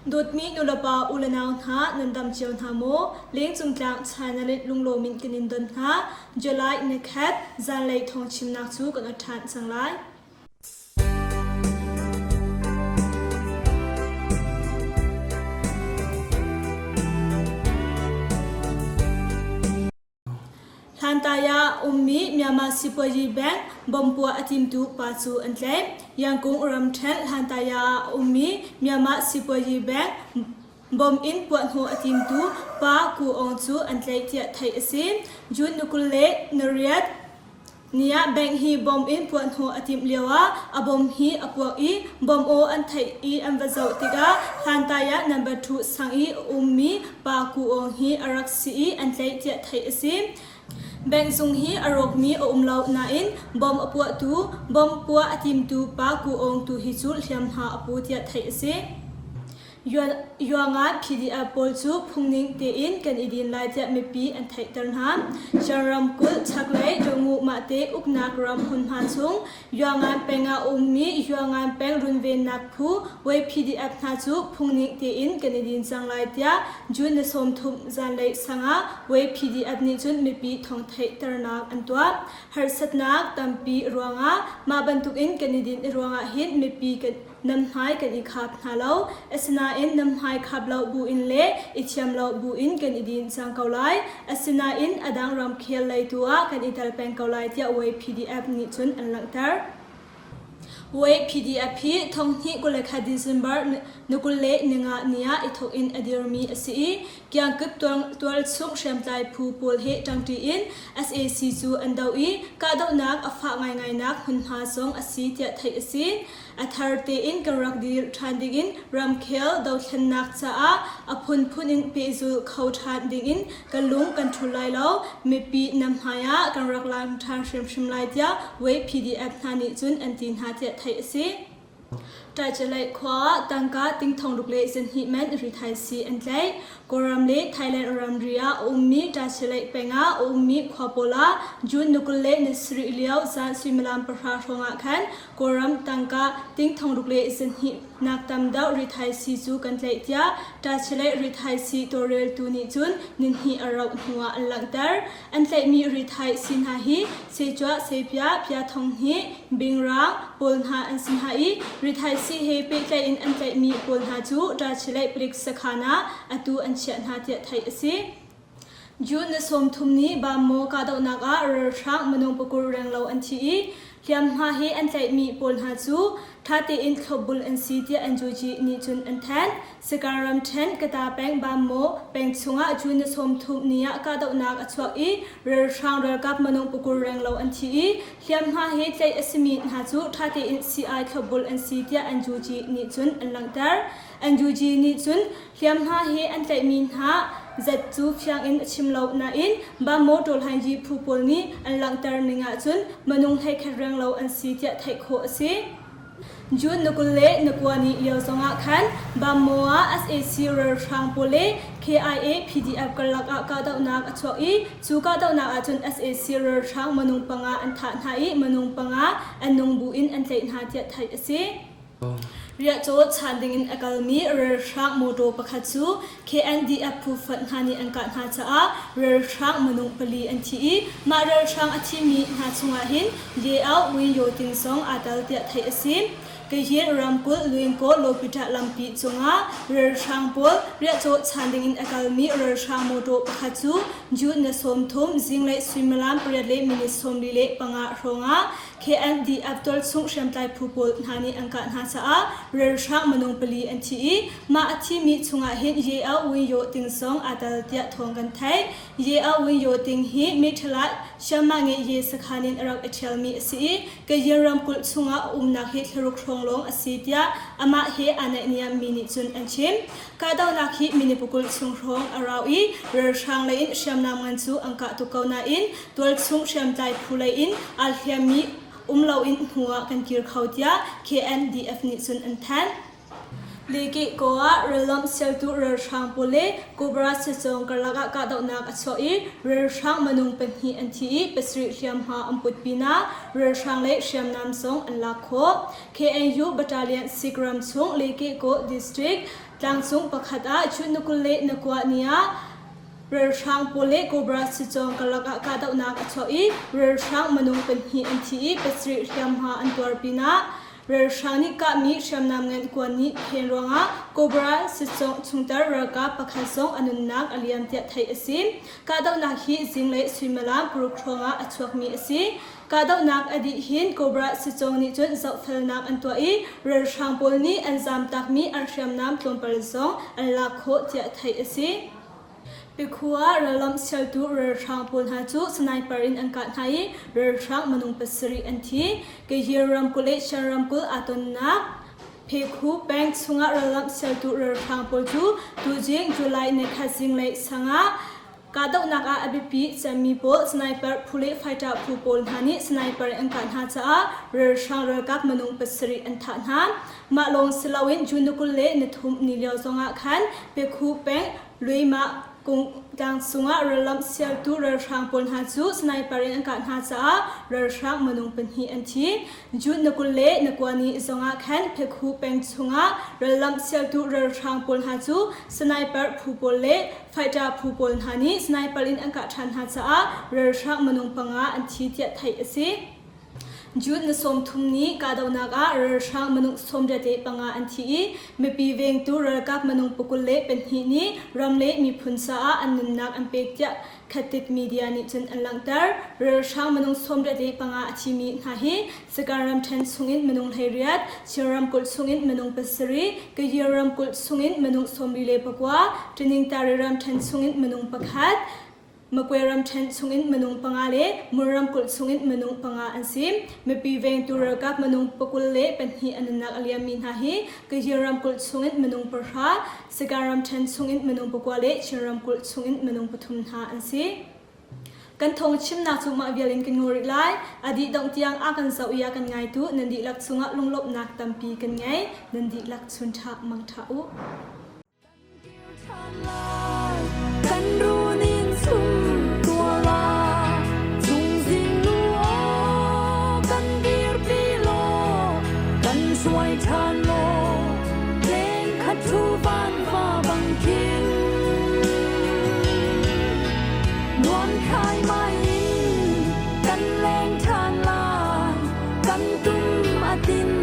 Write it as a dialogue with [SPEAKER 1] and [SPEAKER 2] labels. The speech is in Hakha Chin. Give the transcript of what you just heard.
[SPEAKER 1] Dawtmi nulepa ulenau hna nan dam cio hna maw? Lengcung tlang China le lunglawm in kan in don hna. July nikhat zanlei thawngchimnak cu kan ot ṭhan cang lai. Hlantaya ah ummi Myanmar Sipuazi Bank bomb puah a timtu pa cu an tlaih. Yangon ramṭhen Hlantaya ah a ummi Myanmar Sipuazi Bank bomb in puahhnawh a timtu pa Ku Aung cu an tlaih tiah theih a si. June ni 28 Ni ah bank hi bom in puahhnawh a timh lioah a bom hi a puak i bom aw an theih i an va zoh tikah hlantaya number 2 sang i a ummi Pa Ku Aung hi a rak si i an tlaih tiah theih a si. Bank zung hi a rawkmi a um lo nain bom a puahtu, bom puah a timtu Pa Ku Aung tu hi cu hliamhma a pu tiah theih a si. Yuangan PDF pawl cu phungning tein kan i din lai tiah mipi an theihter hna. Shan ramkulh chaklei Tawngu mahte uknak ram hmunhma chung Yuangan peng ah a ummi Yuangan peng runvennak phu Wei PDF hna cu phungning tein kan i din cang lai tiah June ni 30 zanlei sang ah Wei PDF nih cun mipi thawng theihternak an tuah. Harsatnak tampi ruangah mah bantukin kan i din ruangah hin mipi kan Nan hmai kan i khap hna lo. Asinain nan hmai khap lo buin le i thiam lo buin kan i din cang ko lai. Asinain a dang ramkhel lei tu ah kan i tel peng ko lai tiah Way PDF nih cun an langhter. Way PDF hi thonghnih 21 December ni 25 ni ah i thawk in a dirmi a si i kiangkip tualchung hriamtlai phu pawl he ṭangṭi in sac cu an doh i kahdohnak a fah ngaingainak hmunhma zong a si tiah theih a si. A thar tein kan rak dir ṭhan dingin ramkhel dothlennak caah a phunphun in pehzulh kho ṭhan dingin kan lung kan ṭhul lai lo. Mipi nam hmai ah kan rak lan ṭhan hrimhrim lai tiah Way PDF hna nih cun an ti hna tiah theih a si. Ṭaicalaih khua ah tangka ting thong ruk le zenhnih man rithai sii an tlaih. Kawlram le Thailand ramri ah a ummi Ṭachilaih peng ah a ummi khua pawl ah June ni 20 le ni sarih lio zan suimilam pahra hrawng ah khan Kawlram tangka ting thong ruk le zahnih nak tam deuh rithai sii cu kan tlaih tiah Ṭachilaih rithai sii tawlreltu nih cun nihnih a rauh hnuah an langhter. An tlaihmi rithai sii hna hi secuah, sepia, piathonghnih, bingrang pawl hna an si hna i rithai sii he pehtlaih in an tlaihmi pawl hna cu Ṭachilaih palik sakhan ah atu an chiah hna tiah theih a si. June ni 30 ni Bammo kahdohnak ah ralhrang minung pakul renglo an thi i hliamhma he an tlaihmi pawl hna cu ṭha tein thlopbul an si tiah NUG nih cun an thanh. Sagaing ramṭhen Kata peng Bammo peng chungah June ni 30 ni ah kahdohnak a chuak i ralhrang ralkap minung pakul renglo an thi i hliamhma he tlaih a simi hna cu ṭha tein sii-ai thlopbul an si tiah NUG nih cun an langhter. NUG nih cun Hliamhma he an tlaihmi hna zat cu fiang in a chim lo nain Bamo Tawlhaingyi phu pawl nih an langhter ning ahcun minung 11 renglo an si tiah theih khawh a si. June ni 20 le ni kua ni lio zongah khan Bamo ah sac ralhrang pawl le KIA PDF karlak ah kahdohnak a chuak i cu kahdohnak ahcun sac ralhrang minung panga an thah hna i minung panga an nung buin an tlaih hna tiah theih a si. Riahcaw chaan dingin a kalmi ralhrang mawtaw pakhat cu KNDF phu fonh hna nih an kah hna caah ralhrang minung pali an thi i mah ralhrang a thimi hna chungah hin Ye-Au Win Yaw Ting zong aa tel tiah theih a si. Kayin ramkulh Luingkaw Lawpitah lampi cungah ralhrang pawl riahcaw chaan dingin a kalmi ralhrang mawtaw pakhat cu June ni 30 zinglei suimilam pariat le minute 45 hrawngah KNDF tualchung hriamtlai phu pawl hna nih an kah hna caah ralhrang minung pali an thi i mah a thimi chungah hin Ye Aung Win Yaw Ting zong aa tel tiah thawng kan theih. Ye Aung Win Yaw Ting hi Meiṭhalah Shamma Nge Ye sakhan in a rak i ṭhialmi a si i Kayin ramkulh chungah a umnak hi thlaruk hrawng lawng a si tiah amah he aa naihniammi nih cun an chim. Kahdohnak hi minute pakul chung hrawng a rau i ralhrang lei in hriamnam ngan cu an kah tuk ko nain tualchung hriamtlai phu lei in aa hliammi um loin hnu ah kan kir kho tiah KNDF nih cun an thanh. Lekehkaw ah rallamh sialtu ralhrang pawl le Cobra sazawng karlak ah kahdohnak a chuak i ralhrang minung pahnih an thi i pasarih hliamhma an put pinah ralhrang le hriamnam zong an lak khawh. KNU Battalion Sikh ramchung Lekehkaw District. Tlangcung pakhat ah June ni 29 ni ah Ralhrang pawl le Cobra sicawng karlak ah kahdohnak a chuak i ralhrang minung pahnih an thi i pasarih hliamhma an tuar pinah ralhrang nih kahmi hriamnam ngan kuan nih phen ruangah Cobra sicawng chungtel ralkap pakhat zong a nunnak a liam tiah theih a si. Kahdohnak hi zinglei suimilam paruk hrawngah a chuakmi a si. Kahdohnak a dih hin Cobra sicawng nih cun zohfelnak an tuah i ralhrang pawl nih an zamtakmi an hriamnam tlawmpal zong an lak khawh tiah theih a si. Pikhua rallamh sialtu ralhrang pawl hna cu sniper in an kah hna i ralhrang minung pasarih an thi. Kayir ramkulh le Shan ramkulh aa tonnak Phekhu peng chungah rallamh sialtu ralhrang pawl cu tuzing July nikhat zinglei sangah kahdohnak ah a biapi cemmi pawl sniper phu le fighter phu pawl hna nih sniper in an kah hna caah ralhrang ralkap minung pasarih an thah hna. Mah lawng si loin June 23 ni lio zongah khan Pekhu peng Luimah kung tlang chungah rallamh sialtu ralhrang pawl hna cu sniper in an kah hna caah ralhrang minung pahnih an thi. June 29 ni zongah khan Pekhu peng chungah rallamh sialtu ralhrang pawl hna cu sniper phu pawl le fighter phu pawl hna nih sniper in an kah ṭhan hna caah ralhrang minung panga an thi tiah theih a si. June ni 30 ni kahdohnak ah ralhrang minung 85 an thi i mipi vengtu ralkap minung 22 nih ram le miphun caah an nunnak an pek tiah Khatit media nih cun an langhter. Ralhrang minung 25 a thimi hna hi Sagaing ramṭhen chungin minung 18, Chin ramkulh chungin minung pasarih, Kayir ramkulh chungin minung 49, Taningtari ramṭhen chungin minung pakhat, Magwe ramṭhen chungin minung panga le Mur ramkulh chungin minung panga an si. Mipi vengtu ralkap minung 22 a nunnak a liammi hna hi Kayir ramkulh chungin minung pahra, Sagaing ramṭhen chungin minung pakua le Chin ramkulh chungin minung pathum hna an si. Kan thawng chimnak cu mah vial in kan ngol rih lai. A dih dongh tiang a kan zoh i a kan ngaitu nan dihlak chungah lunglawmhnak tampi kan ngei. Nan dihlak chun ṭha mang ṭha u.
[SPEAKER 2] Kan runin sum tuala chungzing nu aw kan dirpi law kan suai ṭhan law leng khat thu van va bang khin nuam khai mai in kan leng ṭhan lai kan tum a tin.